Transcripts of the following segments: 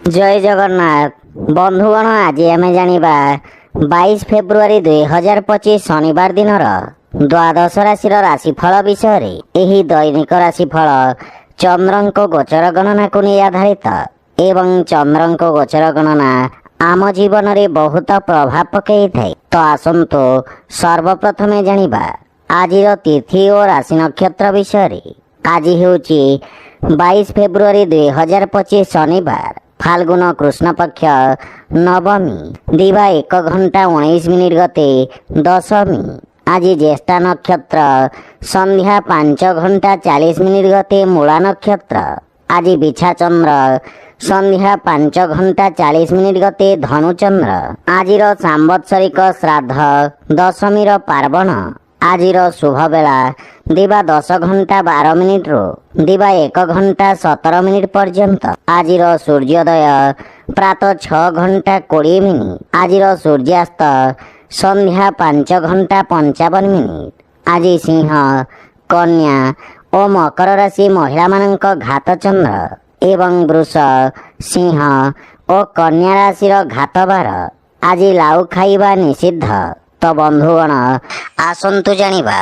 ଜୟ ଜଗନ୍ନାଥ ବନ୍ଧୁଗଣ, ଆଜି ଆମେ ଜାଣିବା 22 ଫେବୃଆରୀ 2025 ଶନିବାର ଦିନର ଦ୍ୱାଦଶ ରାଶିର ରାଶିଫଳ ବିଷୟରେ। ଏହି ଦୈନିକ ରାଶିଫଳ ଚନ୍ଦ୍ରଙ୍କ ଗୋଚର ଗଣନାକୁ ନେଇ ଆଧାରିତ ଏବଂ ଚନ୍ଦ୍ରଙ୍କ ଗୋଚର ଗଣନା ଆମ ଜୀବନରେ ବହୁତ ପ୍ରଭାବ ପକାଇଥାଏ। ତ ଆସନ୍ତୁ ସର୍ବପ୍ରଥମେ ଜାଣିବା ଆଜିର ତିଥି ଓ ରାଶି ନକ୍ଷତ୍ର ବିଷୟରେ। ଆଜି ହେଉଛି 22 ଫେବୃଆରୀ 2025 ଶନିବାର, ଫାଲ୍ଗୁନ କୃଷ୍ଣପକ୍ଷ ନବମୀ, ଦିବା 1 ଘଣ୍ଟା 19 ମିନିଟ୍ ଗତେ ଦଶମୀ। ଆଜି ଜ୍ୟେଷ୍ଠା ନକ୍ଷତ୍ର, ସନ୍ଧ୍ୟା 5 ଘଣ୍ଟା 40 ମିନିଟ୍ ଗତେ ମୂଳା ନକ୍ଷତ୍ର। ଆଜି ବିଛା ଚନ୍ଦ୍ର, ସନ୍ଧ୍ୟା 5 ଘଣ୍ଟା 40 ମିନିଟ୍ ଗତେ ଧନୁଚନ୍ଦ୍ର। ଆଜିର ସାମ୍ବତ୍ସରିକ ଶ୍ରାଦ୍ଧ, ଦଶମୀର ପାର୍ବଣ। ଆଜିର ଶୁଭ ବେଳା ଦିବା 10 ଘଣ୍ଟା 12 ମିନିଟରୁ ଦିବା 1 ଘଣ୍ଟା 17 ମିନିଟ୍ ପର୍ଯ୍ୟନ୍ତ। ଆଜିର ସୂର୍ଯ୍ୟୋଦୟ ପ୍ରାତଃ 6 ଘଣ୍ଟା 20 ମିନିଟ୍। ଆଜିର ସୂର୍ଯ୍ୟାସ୍ତ ସନ୍ଧ୍ୟା 5 ଘଣ୍ଟା 55 ମିନିଟ୍। ଆଜି ସିଂହ, କନ୍ୟା ଓ ମକର ରାଶି ମହିଳାମାନଙ୍କ ଘାତଚନ୍ଦ୍ର ଏବଂ ବୃଷ, ସିଂହ ଓ କନ୍ୟା ରାଶିର ଘାତବାର। ଆଜି ଲାଉ ଖାଇବା ନିଷିଦ୍ଧ। ତ ବନ୍ଧୁଗଣ, ଆସନ୍ତୁ ଜାଣିବା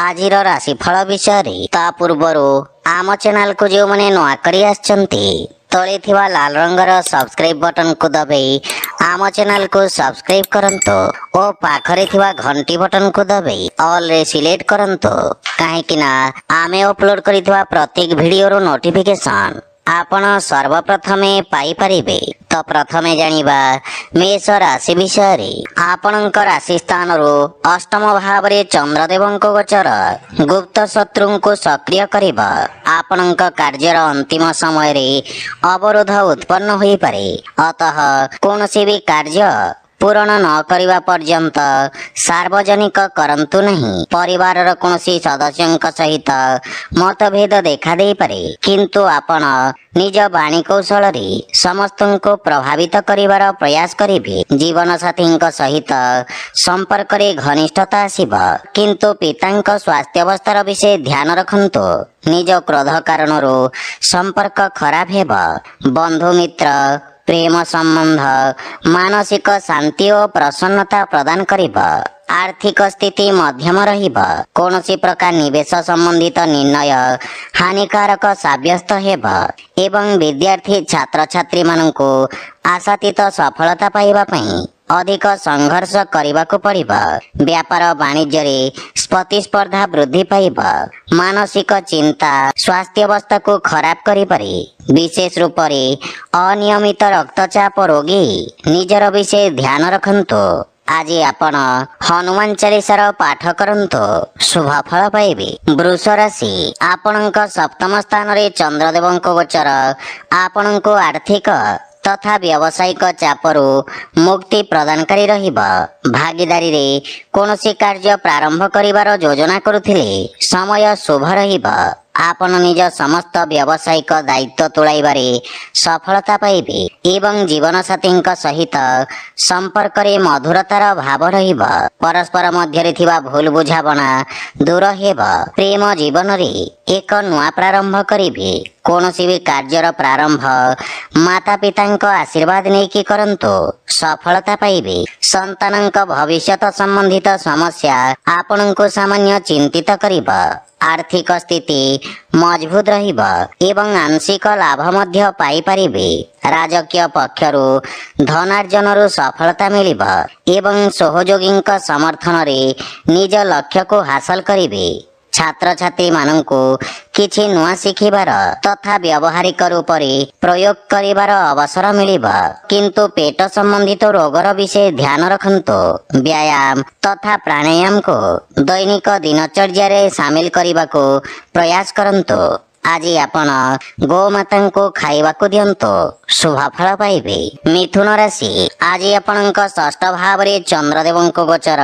ଆଜିର ରାଶିଫଳ ବିଷୟରେ। ତା ପୂର୍ବରୁ ଆମ ଚ୍ୟାନେଲକୁ ଯେଉଁମାନେ ନୂଆ କରି ଆସିଛନ୍ତି, ତଳେ ଥିବା ଲାଲ ରଙ୍ଗର ସବସ୍କ୍ରାଇବ ବଟନକୁ ଦବାଇ ଆମ ଚ୍ୟାନେଲକୁ ସବସ୍କ୍ରାଇବ କରନ୍ତୁ ଓ ପାଖରେ ଥିବା ଘଣ୍ଟି ବଟନକୁ ଦବାଇ ଅଲରେ ସିଲେକ୍ଟ କରନ୍ତୁ, କାହିଁକି ନା ଆମେ ଅପଲୋଡ କରିଥିବା ପ୍ରତ୍ୟେକ ଭିଡ଼ିଓର ନୋଟିଫିକେସନ ଆପଣ ସର୍ବପ୍ରଥମେ ପାଇପାରିବେ। ତ ପ୍ରଥମେ ଜାଣିବା ମେଷ ରାଶି ବିଷୟରେ। ଆପଣଙ୍କ ରାଶି ସ୍ଥାନରୁ ଅଷ୍ଟମ ଭାବରେ ଚନ୍ଦ୍ରଦେବଙ୍କ ଗୋଚର ଗୁପ୍ତ ଶତ୍ରୁଙ୍କୁ ସକ୍ରିୟ କରିବ। ଆପଣଙ୍କ କାର୍ଯ୍ୟର ଅନ୍ତିମ ସମୟରେ ଅବରୋଧ ଉତ୍ପନ୍ନ ହୋଇପାରେ। ଅତଃ କୌଣସି ବି କାର୍ଯ୍ୟ ପୂରଣ ନ କରିବା ପର୍ଯ୍ୟନ୍ତ ସାର୍ବଜନିକ କରନ୍ତୁ ନାହିଁ। ପରିବାରର କୌଣସି ସଦସ୍ୟଙ୍କ ସହିତ ମତଭେଦ ଦେଖା ଦେଇପାରେ, କିନ୍ତୁ ଆପଣ ନିଜ ବାଣୀ କୌଶଳରେ ସମସ୍ତଙ୍କୁ ପ୍ରଭାବିତ କରିବାର ପ୍ରୟାସ କରିବେ। ଜୀବନସାଥୀଙ୍କ ସହିତ ସମ୍ପର୍କରେ ଘନିଷ୍ଠତା ଆସିବ, କିନ୍ତୁ ପିତାଙ୍କ ସ୍ୱାସ୍ଥ୍ୟାବସ୍ଥାର ବିଷୟ ଧ୍ୟାନ ରଖନ୍ତୁ। ନିଜ କ୍ରୋଧ କାରଣରୁ ସମ୍ପର୍କ ଖରାପ ହେବ। ବନ୍ଧୁ ମିତ୍ର ପ୍ରେମ ସମ୍ବନ୍ଧ ମାନସିକ ଶାନ୍ତି ଓ ପ୍ରସନ୍ନତା ପ୍ରଦାନ କରିବ। ଆର୍ଥିକ ସ୍ଥିତି ମଧ୍ୟମ ରହିବ। କୌଣସି ପ୍ରକାର ନିବେଶ ସମ୍ବନ୍ଧିତ ନିର୍ଣ୍ଣୟ ହାନିକାରକ ସାବ୍ୟସ୍ତ ହେବ ଏବଂ ବିଦ୍ୟାର୍ଥୀ ଛାତ୍ରଛାତ୍ରୀମାନଙ୍କୁ ଆଶାତୀତ ସଫଳତା ପାଇବା ପାଇଁ ଅଧିକ ସଂଘର୍ଷ କରିବାକୁ ପଡ଼ିବ। ବ୍ୟାପାର ବାଣିଜ୍ୟରେ ପ୍ରତିସ୍ପର୍ଦ୍ଧା ବୃଦ୍ଧି ପାଇବ। ମାନସିକ ଚିନ୍ତା ସ୍ୱାସ୍ଥ୍ୟାବସ୍ଥାକୁ ଖରାପ କରିପାରେ। ବିଶେଷ ରୂପରେ ଅନିୟମିତ ରକ୍ତଚାପ ରୋଗୀ ନିଜର ବିଷୟ ଧ୍ୟାନ ରଖନ୍ତୁ। ଆଜି ଆପଣ ହନୁମାନ ଚାଳିଶାର ପାଠ କରନ୍ତୁ, ଶୁଭ ଫଳ ପାଇବେ। ବୃଷ ରାଶି, ଆପଣଙ୍କ ସପ୍ତମ ସ୍ଥାନରେ ଚନ୍ଦ୍ରଦେବଙ୍କ ଗୋଚର ଆପଣଙ୍କୁ ଆର୍ଥିକ ତଥା ବ୍ୟବସାୟିକ ଚାପରୁ ମୁକ୍ତି ପ୍ରଦାନକାରୀ ରହିବ। ଭାଗିଦାରୀରେ କୌଣସି କାର୍ଯ୍ୟ ପ୍ରାରମ୍ଭ କରିବାର ଯୋଜନା କରୁଥିଲେ ସମୟ ଶୁଭ ରହିବ। ଆପଣ ନିଜ ସମସ୍ତ ବ୍ୟବସାୟିକ ଦାୟିତ୍ୱ ତୁଲାଇବାରେ ସଫଳତା ପାଇବେ ଏବଂ ଜୀବନସାଥୀଙ୍କ ସହିତ ସମ୍ପର୍କରେ ମଧୁରତାର ଭାବ ରହିବ। ପରସ୍ପର ମଧ୍ୟରେ ଥିବା ଭୁଲ ବୁଝାମଣା ଦୂର ହେବ। ପ୍ରେମ ଜୀବନରେ ଏକ ନୂଆ ପ୍ରାରମ୍ଭ କରିବେ। କୌଣସି ବି କାର୍ଯ୍ୟର ପ୍ରାରମ୍ଭ ମାତା ପିତାଙ୍କ ଆଶୀର୍ବାଦ ନେଇକି କରନ୍ତୁ, ସଫଳତା ପାଇବେ। ସନ୍ତାନଙ୍କ ଭବିଷ୍ୟତ ସମ୍ବନ୍ଧିତ ସମସ୍ୟା ଆପଣଙ୍କୁ ସାମାନ୍ୟ ଚିନ୍ତିତ କରିବ। ଆର୍ଥିକ ସ୍ଥିତି ମଜବୁତ ରହିବ ଏବଂ ଆଂଶିକ ଲାଭ ମଧ୍ୟ ପାଇପାରିବେ। ରାଜକୀୟ ପକ୍ଷରୁ ଧନାର୍ଜନରୁ ସଫଳତା ମିଳିବ ଏବଂ ସହଯୋଗୀଙ୍କ ସମର୍ଥନରେ ନିଜ ଲକ୍ଷ୍ୟକୁ ହାସଲ କରିବେ। ଛାତ୍ରଛାତ୍ରୀମାନଙ୍କୁ କିଛି ନୂଆ ଶିଖିବାର ତଥା ବ୍ୟବହାରିକ ରୂପରେ ପ୍ରୟୋଗ କରିବାର ଅବସର ମିଳିବ, କିନ୍ତୁ ପେଟ ସମ୍ବନ୍ଧିତ ରୋଗର ବିଷୟ ଧ୍ୟାନ ରଖନ୍ତୁ। ବ୍ୟାୟାମ ତଥା ପ୍ରାଣାୟାମକୁ ଦୈନିକ ଦିନଚର୍ଯ୍ୟାରେ ସାମିଲ କରିବାକୁ ପ୍ରୟାସ କରନ୍ତୁ। ଆଜି ଆପଣ ଗୋମାତାଙ୍କୁ ଖାଇବାକୁ ଦିଅନ୍ତୁ, ଶୁଭ ଫଳ ପାଇବେ। ମିଥୁନ ରାଶି, ଆଜି ଆପଣଙ୍କ ଷଷ୍ଠ ଭାବରେ ଚନ୍ଦ୍ରଦେବଙ୍କ ଗୋଚର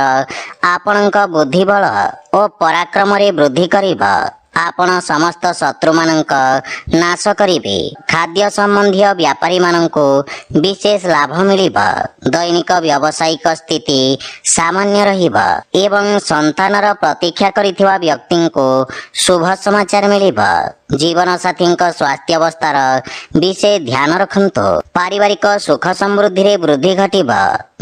ଆପଣଙ୍କ ବୁଦ୍ଧିବଳ ଓ ପରାକ୍ରମରେ ବୃଦ୍ଧି କରିବ। ଆପଣ ସମସ୍ତ ଶତ୍ରୁମାନଙ୍କ ନାଶ କରିବେ। ଖାଦ୍ୟ ସମ୍ବନ୍ଧୀୟ ବ୍ୟାପାରୀମାନଙ୍କୁ ବିଶେଷ ଲାଭ ମିଳିବ। ଦୈନିକ ବ୍ୟବସାୟିକ ସ୍ଥିତି ସାମାନ୍ୟ ରହିବ ଏବଂ ସନ୍ତାନର ପ୍ରତୀକ୍ଷା କରିଥିବା ବ୍ୟକ୍ତିଙ୍କୁ ଶୁଭ ସମାଚାର ମିଳିବ। ଜୀବନସାଥୀଙ୍କ ସ୍ୱାସ୍ଥ୍ୟାବସ୍ଥାର ବିଶେଷ ଧ୍ୟାନ ରଖନ୍ତୁ। ପାରିବାରିକ ସୁଖ ସମୃଦ୍ଧିରେ ବୃଦ୍ଧି ଘଟିବ।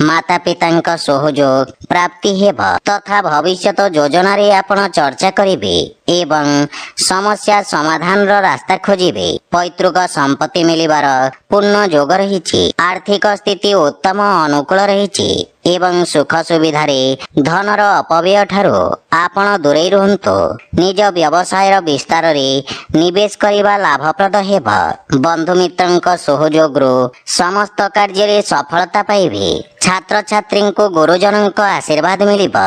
ମାତା ପିତାଙ୍କ ସହଯୋଗ ପ୍ରାପ୍ତି ହେବ ତଥା ଭବିଷ୍ୟତ ଯୋଜନାରେ ଆପଣ ଚର୍ଚ୍ଚା କରିବେ ଏବଂ ସମସ୍ୟା ସମାଧାନର ରାସ୍ତା ଖୋଜିବେ। ପୈତୃକ ସମ୍ପତ୍ତି ମିଳିବାର ପୂର୍ଣ୍ଣ ଯୋଗ ରହିଛି। ଆର୍ଥିକ ସ୍ଥିତି ଉତ୍ତମ ଅନୁକୂଳ ରହିଛି ଏବଂ ସୁଖ ସୁବିଧାରେ ଧନର ଅପବ୍ୟୟ ଠାରୁ ଆପଣ ଦୂରେଇ ରୁହନ୍ତୁ। ନିଜ ବ୍ୟବସାୟର ବିସ୍ତାରରେ ନିବେଶ କରିବା ଲାଭପ୍ରଦ ହେବ। ବନ୍ଧୁମିତ୍ରଙ୍କ ସହଯୋଗରୁ ସମସ୍ତ କାର୍ଯ୍ୟରେ ସଫଳତା ପାଇବେ। ଛାତ୍ରଛାତ୍ରୀଙ୍କୁ ଗୁରୁଜନଙ୍କ ଆଶୀର୍ବାଦ ମିଳିବ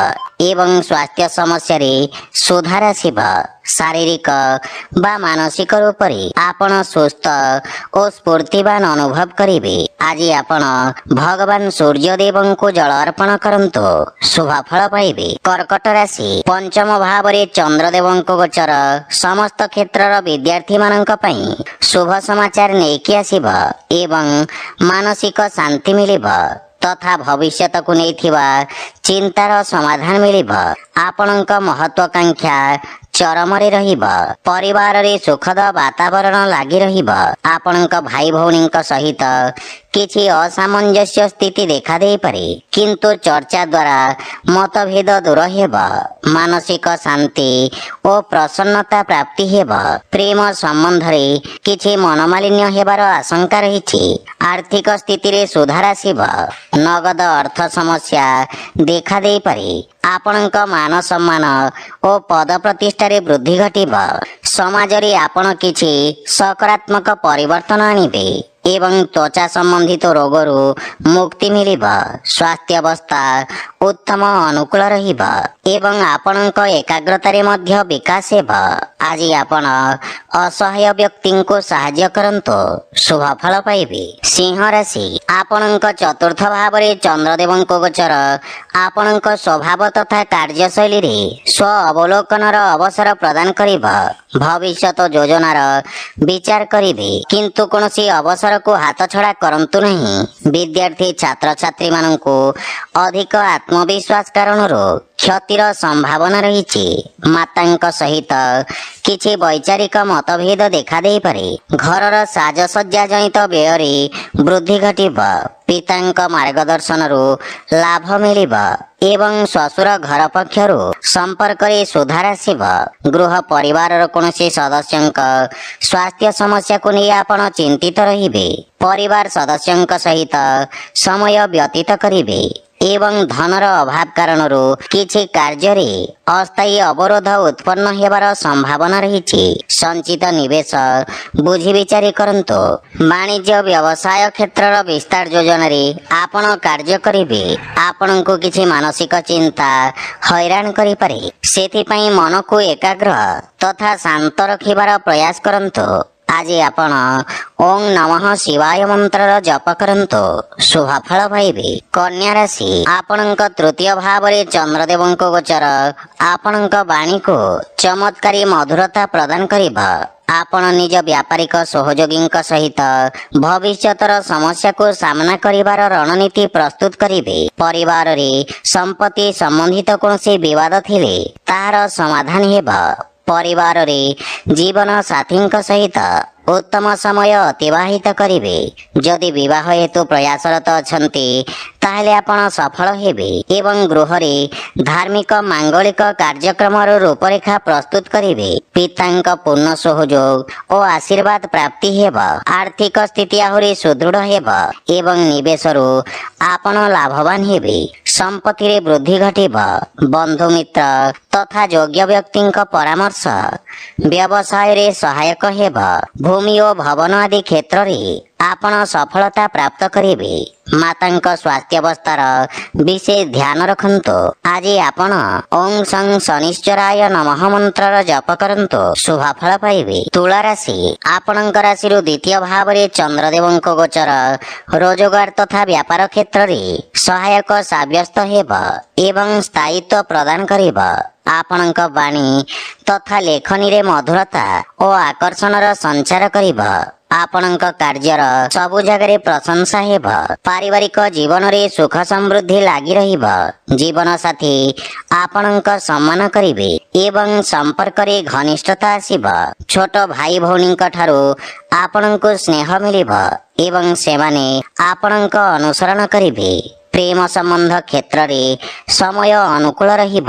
ଏବଂ ସ୍ୱାସ୍ଥ୍ୟ ସମସ୍ୟାରେ ସୁଧାର ଆସିବ। ଶାରୀରିକ ବା ମାନସିକ ରୂପରେ ଆପଣ ସୁସ୍ଥ ଓ ସ୍ଫୂର୍ତ୍ତିବାନ ଅନୁଭବ କରିବେ। ଆଜି ଆପଣ ଭଗବାନ ସୂର୍ଯ୍ୟଦେବଙ୍କୁ ଜଳ ଅର୍ପଣ କରନ୍ତୁ, ଶୁଭ ଫଳ ପାଇବେ। କର୍କଟ ରାଶି, ପଞ୍ଚମ ଭାବରେ ଚନ୍ଦ୍ରଦେବଙ୍କ ଗୋଚର ସମସ୍ତ କ୍ଷେତ୍ରର ବିଦ୍ୟାର୍ଥୀମାନଙ୍କ ପାଇଁ ଶୁଭ ସମାଚାର ନେଇକି ଆସିବ ଏବଂ ମାନସିକ ଶାନ୍ତି ମିଳିବ ତଥା ଭବିଷ୍ୟତକୁ ନେଇଥିବା ଚିନ୍ତାର ସମାଧାନ ମିଳିବ। ଆପଣଙ୍କ ମହତ୍ୱାକାଂକ୍ଷା ଚରମରେ ରହିବ। ପରିବାରରେ ସୁଖଦ ବାତାବରଣ ଲାଗି ରହିବ। ଆପଣଙ୍କ ଭାଇ ଭଉଣୀଙ୍କ ସହିତ କିଛି ଅସାମଞ୍ଜସ୍ୟ ସ୍ଥିତି ଦେଖାଦେଇପାରେ, କିନ୍ତୁ ଚର୍ଚ୍ଚା ଦ୍ୱାରା ମତଭେଦ ଦୂର ହେବ। ମାନସିକ ଶାନ୍ତି ଓ ପ୍ରସନ୍ନତା ପ୍ରାପ୍ତି ହେବ। ପ୍ରେମ ସମ୍ବନ୍ଧରେ କିଛି ମନମାଳିନ୍ୟ ହେବାର ଆଶଙ୍କା ରହିଛି। ଆର୍ଥିକ ସ୍ଥିତିରେ ସୁଧାର ଆସିବ। ନଗଦ ଅର୍ଥ ସମସ୍ୟା ଦେଖାଦେଇପାରେ। ଆପଣଙ୍କ ମାନ ସମ୍ମାନ ଓ ପଦ ପ୍ରତିଷ୍ଠାରେ ବୃଦ୍ଧି ଘଟିବ। ସମାଜରେ ଆପଣ କିଛି ସକାରାତ୍ମକ ପରିବର୍ତ୍ତନ ଆଣିବେ ଏବଂ ତ୍ୱଚା ସମ୍ବନ୍ଧିତ ରୋଗରୁ ମୁକ୍ତି ମିଳିବ। ସ୍ୱାସ୍ଥ୍ୟାବସ୍ଥା ଉତ୍ତମ ଅନୁକୂଳ ରହିବ ଏବଂ ଆପଣଙ୍କ ଏକାଗ୍ରତାରେ ମଧ୍ୟ ବିକାଶ ହେବ। ଆଜି ଆପଣ ଅସହାୟ ବ୍ୟକ୍ତିଙ୍କୁ ସାହାଯ୍ୟ କରନ୍ତୁ, ଶୁଭ ଫଳ ପାଇବେ। ସିଂହ ରାଶି, ଆପଣଙ୍କ ଚତୁର୍ଥ ଭାବରେ ଚନ୍ଦ୍ରଦେବଙ୍କ ଗୋଚର ଆପଣଙ୍କ ସ୍ୱଭାବ ତଥା କାର୍ଯ୍ୟଶୈଳୀରେ ସ୍ୱ ଅବଲୋକନର ଅବସର ପ୍ରଦାନ କରିବ। ଭବିଷ୍ୟତ ଯୋଜନାର ବିଚାର କରିବେ, କିନ୍ତୁ କୌଣସି ଅବସରକୁ ହାତଛଡ଼ା କରନ୍ତୁ ନାହିଁ। ବିଦ୍ୟାର୍ଥୀ ଛାତ୍ରଛାତ୍ରୀମାନଙ୍କୁ ଅଧିକ ଆତ୍ମବିଶ୍ୱାସ କାରଣରୁ କ୍ଷତିର ସମ୍ଭାବନା ରହିଛି। ମାତାଙ୍କ ସହିତ କିଛି ବୈଚାରିକ ମତଭେଦ ଦେଖାଦେଇପାରେ। ଘରର ସାଜସଜ୍ଜା ଜନିତ ବ୍ୟୟରେ ବୃଦ୍ଧି ଘଟିବ। ପିତାଙ୍କ ମାର୍ଗଦର୍ଶନରୁ ଲାଭ ମିଳିବ ଏବଂ ଶ୍ୱଶୁର ଘର ପକ୍ଷରୁ ସମ୍ପର୍କରେ ସୁଧାର ଆସିବ। ଗୃହ ପରିବାରର କୌଣସି ସଦସ୍ୟଙ୍କ ସ୍ୱାସ୍ଥ୍ୟ ସମସ୍ୟାକୁ ନେଇ ଆପଣ ଚିନ୍ତିତ ରହିବେ। ପରିବାର ସଦସ୍ୟଙ୍କ ସହିତ ସମୟ ବ୍ୟତୀତ କରିବେ ଏବଂ ଧନର ଅଭାବ କାରଣରୁ କିଛି କାର୍ଯ୍ୟରେ ଅସ୍ଥାୟୀ ଅବରୋଧ ଉତ୍ପନ୍ନ ହେବାର ସମ୍ଭାବନା ରହିଛି। ସଞ୍ଚିତ ନିବେଶ ବୁଝି ବିଚାରି କରନ୍ତୁ। ବାଣିଜ୍ୟ ବ୍ୟବସାୟ କ୍ଷେତ୍ରର ବିସ୍ତାର ଯୋଜନାରେ ଆପଣ କାର୍ଯ୍ୟ କରିବେ। ଆପଣଙ୍କୁ କିଛି ମାନସିକ ଚିନ୍ତା ହଇରାଣ କରିପାରେ। ସେଥିପାଇଁ ମନକୁ ଏକାଗ୍ର ତଥା ଶାନ୍ତ ରଖିବାର ପ୍ରୟାସ କରନ୍ତୁ। ଆଜି ଆପଣ ଓଁ ନମଃ ଶିବାୟ ମନ୍ତ୍ରର ଜପ କରନ୍ତୁ, ଶୁଭ ଫଳ ପାଇବେ। କନ୍ୟା ରାଶି, ଆପଣଙ୍କ ତୃତୀୟ ଭାବରେ ଚନ୍ଦ୍ରଦେବଙ୍କ ଗୋଚର ଆପଣଙ୍କ ବାଣୀକୁ ଚମତ୍କାରୀ ମଧୁରତା ପ୍ରଦାନ କରିବ। ଆପଣ ନିଜ ବ୍ୟାପାରିକ ସହଯୋଗୀଙ୍କ ସହିତ ଭବିଷ୍ୟତର ସମସ୍ୟାକୁ ସାମ୍ନା କରିବାର ରଣନୀତି ପ୍ରସ୍ତୁତ କରିବେ। ପରିବାରରେ ସମ୍ପତ୍ତି ସମ୍ବନ୍ଧିତ କୌଣସି ବିବାଦ ଥିଲେ ତାହାର ସମାଧାନ ହେବ। ପରିବାରରେ ଜୀବନ ସାଥୀଙ୍କ ସହିତ ଉତ୍ତମ ସମୟ ଅତିବାହିତ କରିବେ। ଯଦି ବିବାହ ହେତୁ ପ୍ରୟାସରତ ଅଛନ୍ତି, ତାହେଲେ ଆପଣ ସଫଳ ହେବେ ଏବଂ ଗୃହରେ ଧାର୍ମିକ ମାଙ୍ଗଳିକ କାର୍ଯ୍ୟକ୍ରମର ରୂପରେଖା ପ୍ରସ୍ତୁତ କରିବେ। ପିତାଙ୍କ ପୂର୍ଣ୍ଣ ସହଯୋଗ ଓ ଆଶୀର୍ବାଦ ପ୍ରାପ୍ତି ହେବ। ଆର୍ଥିକ ସ୍ଥିତି ଆହୁରି ସୁଦୃଢ଼ ହେବ ଏବଂ ନିବେଶରୁ ଆପଣ ଲାଭବାନ ହେବେ। ସମ୍ପତ୍ତିରେ ବୃଦ୍ଧି ଘଟିବ। ବନ୍ଧୁ ମିତ୍ର ତଥା ଯୋଗ୍ୟ ବ୍ୟକ୍ତିଙ୍କ ପରାମର୍ଶ ବ୍ୟବସାୟରେ ସହାୟକ ହେବ। ଭୂମି ଓ ଭବନ ଆଦି କ୍ଷେତ୍ରରେ ଆପଣ ସଫଳତା ପ୍ରାପ୍ତ କରିବେ। ମାତାଙ୍କ ସ୍ୱାସ୍ଥ୍ୟାବସ୍ଥାର ବିଶେଷ ଧ୍ୟାନ ରଖନ୍ତୁ। ଆଜି ଆପଣ ଓଁ ସଂ ଶନିଶ୍ଚରାୟ ନମଃ ମନ୍ତ୍ରର ଜପ କରନ୍ତୁ, ଶୁଭ ଫଳ ପାଇବେ। ତୁଳା ରାଶି, ଆପଣଙ୍କ ରାଶିରୁ ଦ୍ୱିତୀୟ ଭାବରେ ଚନ୍ଦ୍ରଦେବଙ୍କ ଗୋଚର ରୋଜଗାର ତଥା ବ୍ୟାପାର କ୍ଷେତ୍ରରେ ସହାୟକ ସାବ୍ୟସ୍ତ ହେବ ଏବଂ ସ୍ଥାୟିତ୍ୱ ପ୍ରଦାନ କରିବ। ଆପଣଙ୍କ ବାଣୀ ତଥା ଲେଖନୀରେ ମଧୁରତା ଓ ଆକର୍ଷଣର ସଞ୍ଚାର କରିବ। ଆପଣଙ୍କ କାର୍ଯ୍ୟର ସବୁ ଜାଗାରେ ପ୍ରଶଂସା ହେବ। ପାରିବାରିକ ଜୀବନରେ ସୁଖ ସମୃଦ୍ଧି ଲାଗି ରହିବ। ଜୀବନ ସାଥୀ ଆପଣଙ୍କ ସମ୍ମାନ କରିବେ ଏବଂ ସମ୍ପର୍କରେ ଘନିଷ୍ଠତା ଆସିବ। ଛୋଟ ଭାଇ ଭଉଣୀଙ୍କ ଠାରୁ ଆପଣଙ୍କୁ ସ୍ନେହ ମିଳିବ ଏବଂ ସେମାନେ ଆପଣଙ୍କ ଅନୁସରଣ କରିବେ। ପ୍ରେମ ସମ୍ବନ୍ଧ କ୍ଷେତ୍ରରେ ସମୟ ଅନୁକୂଳ ରହିବ।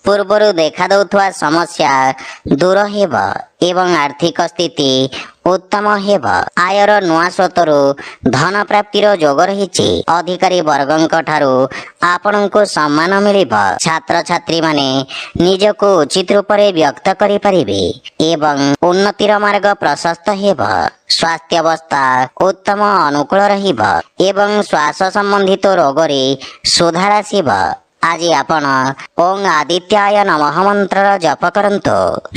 ପୂର୍ବରୁ ଦେଖାଦେଉଥିବା ସମସ୍ୟା ଦୂର ହେବ ଏବଂ ଆର୍ଥିକ ସ୍ଥିତି ଉତ୍ତମ ହେବ। ଆୟର ନୂଆ ସ୍ରୋତରୁ ଧନ ପ୍ରାପ୍ତିର ଯୋଗ ରହିଛି। ଅଧିକାରୀ ବର୍ଗଙ୍କ ଠାରୁ ଆପଣଙ୍କୁ ସମ୍ମାନ ମିଳିବ। ଛାତ୍ରଛାତ୍ରୀମାନେ ନିଜକୁ ଉଚିତ ରୂପରେ ବ୍ୟକ୍ତ କରିପାରିବେ ଏବଂ ଉନ୍ନତିର ମାର୍ଗ ପ୍ରଶସ୍ତ ହେବ। ସ୍ୱାସ୍ଥ୍ୟାବସ୍ଥା ଉତ୍ତମ ଅନୁକୂଳ ରହିବ ଏବଂ ଶ୍ୱାସ ସମ୍ବନ୍ଧିତ ରୋଗରେ ସୁଧାର ଆସିବ। ଆଜି ଆପଣ ଓଁ ଆଦିତ୍ୟାୟ ନମଃ ମନ୍ତ୍ରର ଜପ କରନ୍ତୁ,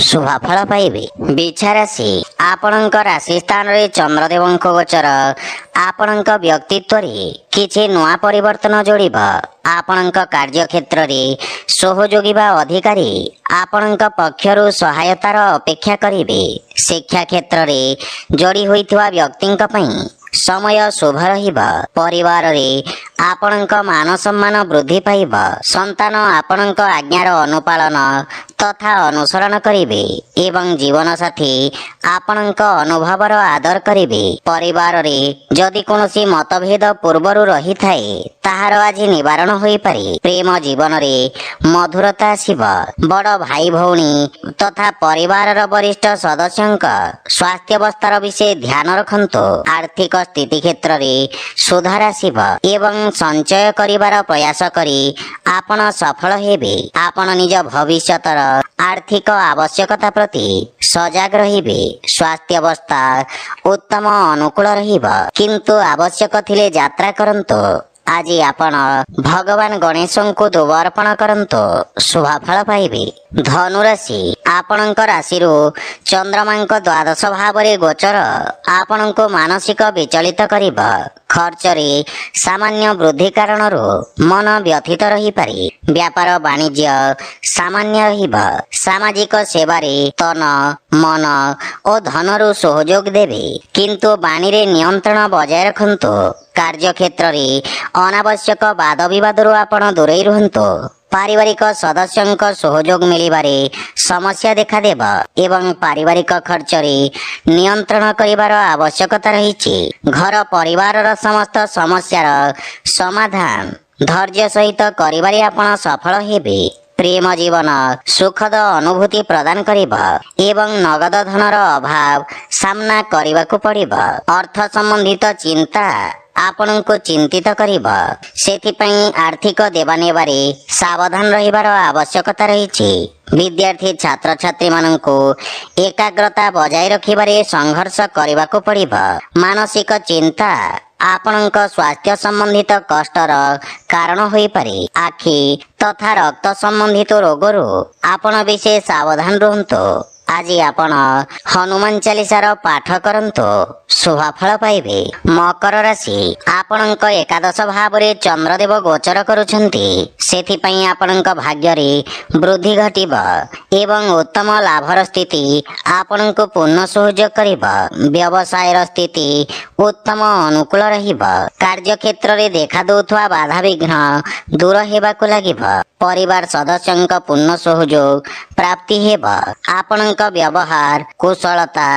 ଶୁଭ ଫଳ ପାଇବେ। ବିଛା ରାଶି, ଆପଣଙ୍କ ରାଶି ସ୍ଥାନରେ ଚନ୍ଦ୍ରଦେବଙ୍କ ଗୋଚର ଆପଣଙ୍କ ବ୍ୟକ୍ତିତ୍ୱରେ କିଛି ନୂଆ ପରିବର୍ତ୍ତନ ଯୋଡ଼ିବ। ଆପଣଙ୍କ କାର୍ଯ୍ୟକ୍ଷେତ୍ରରେ ସହଯୋଗୀ ବା ଅଧିକାରୀ ଆପଣଙ୍କ ପକ୍ଷରୁ ସହାୟତାର ଅପେକ୍ଷା କରିବେ। ଶିକ୍ଷା କ୍ଷେତ୍ରରେ ଯୋଡ଼ି ହୋଇଥିବା ବ୍ୟକ୍ତିଙ୍କ ପାଇଁ ସମୟ ଶୁଭ ରହିବ। ପରିବାରରେ ଆପଣଙ୍କ ମାନ ସମ୍ମାନ ବୃଦ୍ଧି ପାଇବ। ସନ୍ତାନ ଆପଣଙ୍କ ଆଜ୍ଞାର ଅନୁପାଳନ ତଥା ଅନୁସରଣ କରିବେ ଏବଂ ଜୀବନସାଥୀ ଆପଣଙ୍କ ଅନୁଭବର ଆଦର କରିବେ। ପରିବାରରେ ଯଦି କୌଣସି ମତଭେଦ ପୂର୍ବରୁ ରହିଥାଏ, ତାହାର ଆଜି ନିବାରଣ ହୋଇପାରେ। ପ୍ରେମ ଜୀବନରେ ମଧୁରତା ଆସିବ। ବଡ଼ ଭାଇ ଭଉଣୀ ତଥା ପରିବାରର ବରିଷ୍ଠ ସଦସ୍ୟଙ୍କ ସ୍ୱାସ୍ଥ୍ୟାବସ୍ଥାର ବିଷୟ ଧ୍ୟାନ ରଖନ୍ତୁ। ଆର୍ଥିକ ସ୍ଥିତି କ୍ଷେତ୍ରରେ ସୁଧାର ଆସିବ ଏବଂ ସଞ୍ଚୟ କରିବାର ପ୍ରୟାସ କରି ଆପଣ ସଫଳ ହେବେ। ଆପଣ ନିଜ ଭବିଷ୍ୟତର ଆର୍ଥିକ ଆବଶ୍ୟକତା ପ୍ରତି ସଜାଗ ରହିବେ। ସ୍ୱାସ୍ଥ୍ୟାବସ୍ଥା ଉତ୍ତମ ଅନୁକୂଳ ରହିବ, କିନ୍ତୁ ଆବଶ୍ୟକ ଥିଲେ ଯାତ୍ରା କରନ୍ତୁ। ଆଜି ଆପଣ ଭଗବାନ ଗଣେଶଙ୍କୁ ଦୁବ ଅର୍ପଣ କରନ୍ତୁ, ଶୁଭ ଫଳ ପାଇବେ। ଧନୁରାଶି, ଆପଣଙ୍କ ରାଶିରୁ ଚନ୍ଦ୍ରମାଙ୍କ ଦ୍ୱାଦଶ ଭାବରେ ଗୋଚର ଆପଣଙ୍କୁ ମାନସିକ ବିଚଳିତ କରିବ। ଖର୍ଚ୍ଚରେ ସାମାନ୍ୟ ବୃଦ୍ଧି କାରଣରୁ ମନ ବ୍ୟଥିତ ରହିପାରେ। ବ୍ୟାପାର ବାଣିଜ୍ୟ ସାମାନ୍ୟ ରହିବ। ସାମାଜିକ ସେବାରେ ତନ, ମନ ଓ ଧନରୁ ସହଯୋଗ ଦେବେ, କିନ୍ତୁ ବାଣୀରେ ନିୟନ୍ତ୍ରଣ ବଜାୟ ରଖନ୍ତୁ। କାର୍ଯ୍ୟକ୍ଷେତ୍ରରେ ଅନାବଶ୍ୟକ ବାଦ ବିବାଦରୁ ଆପଣ ଦୂରେଇ ରୁହନ୍ତୁ। ପାରିବାରିକ ସଦସ୍ୟଙ୍କ ସହଯୋଗ ମିଳିବାରେ ସମସ୍ୟା ଦେଖାଦେବ ଏବଂ ପାରିବାରିକ ଖର୍ଚ୍ଚରେ ନିୟନ୍ତ୍ରଣ କରିବାର ଆବଶ୍ୟକତା ରହିଛି। ଘର ପରିବାରର ସମସ୍ତ ସମସ୍ୟାର ସମାଧାନ ଧୈର୍ଯ୍ୟ ସହିତ କରିବାରେ ଆପଣ ସଫଳ ହେବେ। ପ୍ରେମ ଜୀବନ ସୁଖଦ ଅନୁଭୂତି ପ୍ରଦାନ କରିବ ଏବଂ ନଗଦ ଧନର ଅଭାବ ସାମ୍ନା କରିବାକୁ ପଡ଼ିବ। ଅର୍ଥ ସମ୍ବନ୍ଧିତ ଚିନ୍ତା ଆପଣଙ୍କୁ ଚିନ୍ତିତ କରିବ। ସେଥିପାଇଁ ଆର୍ଥିକ ଦେବା ନେବାରେ ସାବଧାନ ରହିବାର ଆବଶ୍ୟକତା ରହିଛି। ବିଦ୍ୟାର୍ଥୀ ଛାତ୍ରଛାତ୍ରୀମାନଙ୍କୁ ଏକାଗ୍ରତା ବଜାୟ ରଖିବାରେ ସଂଘର୍ଷ କରିବାକୁ ପଡ଼ିବ। ମାନସିକ ଚିନ୍ତା ଆପଣଙ୍କ ସ୍ୱାସ୍ଥ୍ୟ ସମ୍ବନ୍ଧିତ କଷ୍ଟର କାରଣ ହୋଇପାରେ। ଆଖି ତଥା ରକ୍ତ ସମ୍ବନ୍ଧିତ ରୋଗରୁ ଆପଣ ବିଶେଷ ସାବଧାନ ରୁହନ୍ତୁ। ଆଜି ଆପଣ ହନୁମାନ ଚାଳିଶାର ପାଠ କରନ୍ତୁ, ଶୁଭ ଫଳ ପାଇବେ। ମକର ରାଶି, ଆପଣଙ୍କ ଏକାଦଶ ଭାବରେ ଚନ୍ଦ୍ରଦେବ ଗୋଚର କରୁଛନ୍ତି। ସେଥିପାଇଁ ଆପଣଙ୍କ ଭାଗ୍ୟରେ ବୃଦ୍ଧି ଘଟିବ ଏବଂ ଉତ୍ତମ ଲାଭର ସ୍ଥିତି ଆପଣଙ୍କୁ ପୂର୍ଣ୍ଣ ସହଯୋଗ କରିବ। ବ୍ୟବସାୟର ସ୍ଥିତି ଉତ୍ତମ ଅନୁକୂଳ ରହିବ। କାର୍ଯ୍ୟକ୍ଷେତ୍ରରେ ଦେଖା ଦଉଥିବା ବାଧାବିଘ୍ନ ଦୂର ହେବାକୁ ଲାଗିବ। ପରିବାର ସଦସ୍ୟଙ୍କ ପୂର୍ଣ୍ଣ ସହଯୋଗ ପ୍ରାପ୍ତି ହେବ। ଆପଣଙ୍କ ବ୍ୟବହାର କୁଶଳତା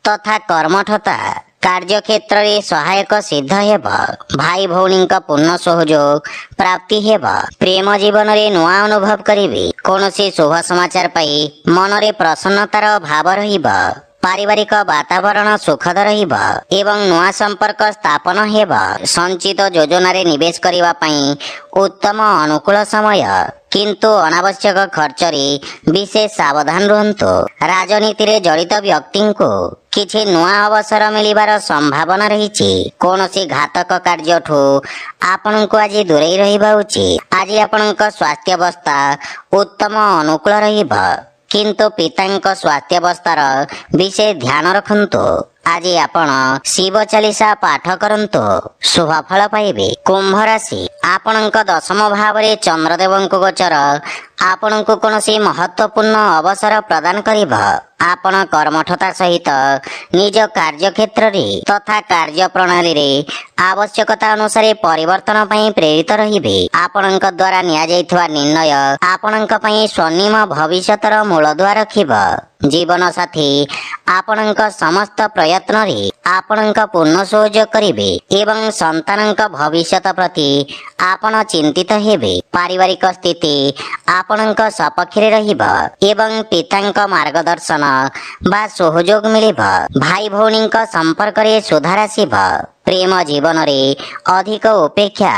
ତଥା କର୍ମଠତା କାର୍ଯ୍ୟକ୍ଷେତ୍ରରେ ସହାୟକ ସିଦ୍ଧ ହେବ। ଭାଇ ଭଉଣୀଙ୍କ ପୂର୍ଣ୍ଣ ସହଯୋଗ ପ୍ରାପ୍ତି ହେବ। ପ୍ରେମ ଜୀବନରେ ନୂଆ ଅନୁଭବ କରିବେ। କୌଣସି ଶୁଭ ସମାଚାର ପାଇ ମନରେ ପ୍ରସନ୍ନତାର ଭାବ ରହିବ। ପାରିବାରିକ ବାତାବରଣ ସୁଖଦ ରହିବ ଏବଂ ନୂଆ ସମ୍ପର୍କ ସ୍ଥାପନ ହେବ। ସଞ୍ଚିତ ଯୋଜନାରେ ନିବେଶ କରିବା ପାଇଁ ଉତ୍ତମ ଅନୁକୂଳ ସମୟ, କିନ୍ତୁ ଅନାବଶ୍ୟକ ଖର୍ଚ୍ଚରେ ବିଶେଷ ସାବଧାନ ରୁହନ୍ତୁ। ରାଜନୀତିରେ ଜଡ଼ିତ ବ୍ୟକ୍ତିଙ୍କୁ କିଛି ନୂଆ ଅବସର ମିଳିବାର ସମ୍ଭାବନା ରହିଛି। କୌଣସି ଘାତକ କାର୍ଯ୍ୟଠୁ ଆପଣଙ୍କୁ ଆଜି ଦୂରେଇ ରହିବା ଉଚିତ। ଆଜି ଆପଣଙ୍କ ସ୍ୱାସ୍ଥ୍ୟାବସ୍ଥା ଉତ୍ତମ ଅନୁକୂଳ ରହିବ, କିନ୍ତୁ ପିତାଙ୍କ ସ୍ୱାସ୍ଥ୍ୟାବସ୍ଥାର ବିଶେଷ ଧ୍ୟାନ ରଖନ୍ତୁ। ଆଜି ଆପଣ ଶିବ ଚାଳିଶା ପାଠ କରନ୍ତୁ, ଶୁଭ ଫଳ ପାଇବେ। କୁମ୍ଭ ରାଶି, ଆପଣଙ୍କ ଦଶମ ଭାବରେ ଚନ୍ଦ୍ରଦେବଙ୍କ ଗୋଚର ଆପଣଙ୍କୁ କୌଣସି ମହତ୍ୱପୂର୍ଣ୍ଣ ଅବସର ପ୍ରଦାନ କରିବ। ଆପଣ କର୍ମଠତା ସହିତ ନିଜ କାର୍ଯ୍ୟକ୍ଷେତ୍ରରେ ତଥା କାର୍ଯ୍ୟ ପ୍ରଣାଳୀରେ ଆବଶ୍ୟକତା ଅନୁସାରେ ପରିବର୍ତ୍ତନ ପାଇଁ ପ୍ରେରିତ ରହିବେ। ଆପଣଙ୍କ ଦ୍ୱାରା ନିଆଯାଇଥିବା ନିର୍ଣ୍ଣୟ ଆପଣଙ୍କ ପାଇଁ ସ୍ୱର୍ଣ୍ଣିମ ଭବିଷ୍ୟତର ମୂଳଦୁଆ ରଖିବ। ଜୀବନ ସାଥୀ ଆପଣଙ୍କ ସମସ୍ତ ପ୍ରୟତ୍ନରେ ଆପଣଙ୍କ ପୂର୍ଣ୍ଣ ସହଯୋଗ କରିବେ ଏବଂ ସନ୍ତାନଙ୍କ ଭବିଷ୍ୟତ ପ୍ରତି ଆପଣ ଚିନ୍ତିତ ହେବେ। ପାରିବାରିକ ସ୍ଥିତି ଆପଣଙ୍କ ସପକ୍ଷରେ ରହିବ ଏବଂ ପିତାଙ୍କ ମାର୍ଗଦର୍ଶନ ବା ସହଯୋଗ ମିଳିବ। ଭାଇ ଭଉଣୀଙ୍କ ସମ୍ପର୍କରେ ସୁଧାର ଆସିବ। ପ୍ରେମ ଜୀବନରେ ଅଧିକ ଉପେକ୍ଷା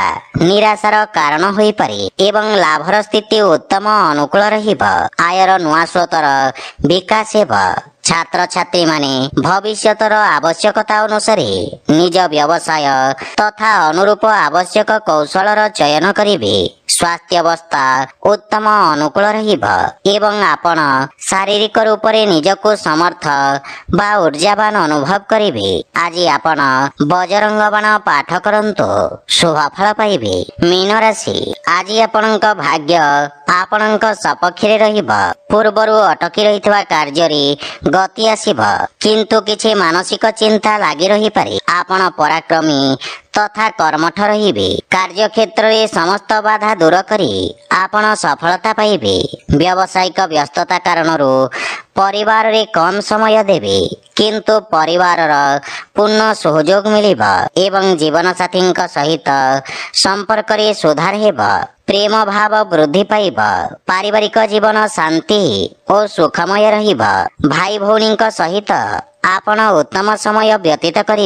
ନିରାଶାର କାରଣ ହୋଇପାରେ ଏବଂ ଲାଭର ସ୍ଥିତି ଉତ୍ତମ ଅନୁକୂଳ ରହିବ। ଆୟର ନୂଆ ସ୍ରୋତର ବିକାଶ ହେବ। ଛାତ୍ରଛାତ୍ରୀମାନେ ଭବିଷ୍ୟତର ଆବଶ୍ୟକତା ଅନୁସାରେ ନିଜ ବ୍ୟବସାୟ ତଥା ଅନୁରୂପ ଆବଶ୍ୟକ କୌଶଳର ଚୟନ କରିବେ। ସ୍ୱାସ୍ଥ୍ୟାବସ୍ଥା ଉତ୍ତମ ଅନୁକୂଳ ରହିବ ଏବଂ ଆପଣ ଶାରୀରିକ ରୂପରେ ନିଜକୁ ସମର୍ଥ ବା ଉର୍ଜାବାନ ଅନୁଭବ କରିବେ। ଆଜି ଆପଣ ବଜରଙ୍ଗ ବାଣ ପାଠ କରନ୍ତୁ, ଶୁଭ ଫଳ ପାଇବେ। ମୀନ ରାଶି, ଆଜି ଆପଣଙ୍କ ଭାଗ୍ୟ ଆପଣଙ୍କ ସପକ୍ଷରେ ରହିବ। ପୂର୍ବରୁ ଅଟକି ରହିଥିବା କାର୍ଯ୍ୟରେ ଗତି ଆସିବ, କିନ୍ତୁ କିଛି ମାନସିକ ଚିନ୍ତା ଲାଗି ରହିପାରେ। ଆପଣ ପରାକ୍ରମୀ ତଥା କର୍ମଠ ରହିବେ। କାର୍ଯ୍ୟକ୍ଷେତ୍ରରେ ସମସ୍ତ ବାଧା ଦୂର କରି ଆପଣ ସଫଳତା ପାଇବେ। ବ୍ୟବସାୟିକ ବ୍ୟସ୍ତତା କାରଣରୁ ପରିବାରରେ କମ ସମୟ ଦେବେ, କିନ୍ତୁ ପରିବାରର ପୂର୍ଣ୍ଣ ସହଯୋଗ ମିଳିବ ଏବଂ ଜୀବନସାଥୀଙ୍କ ସହିତ ସମ୍ପର୍କରେ ସୁଧାର ହେବ। ପ୍ରେମ ଭାବ ବୃଦ୍ଧି ପାଇବ। ପାରିବାରିକ ଜୀବନ ଶାନ୍ତି ଓ ସୁଖମୟ ରହିବ। ଭାଇ ଭଉଣୀଙ୍କ ସହିତ ଆପଣ ଉତ୍ତମ ସମୟ ବ୍ୟତୀତ କରିବେ।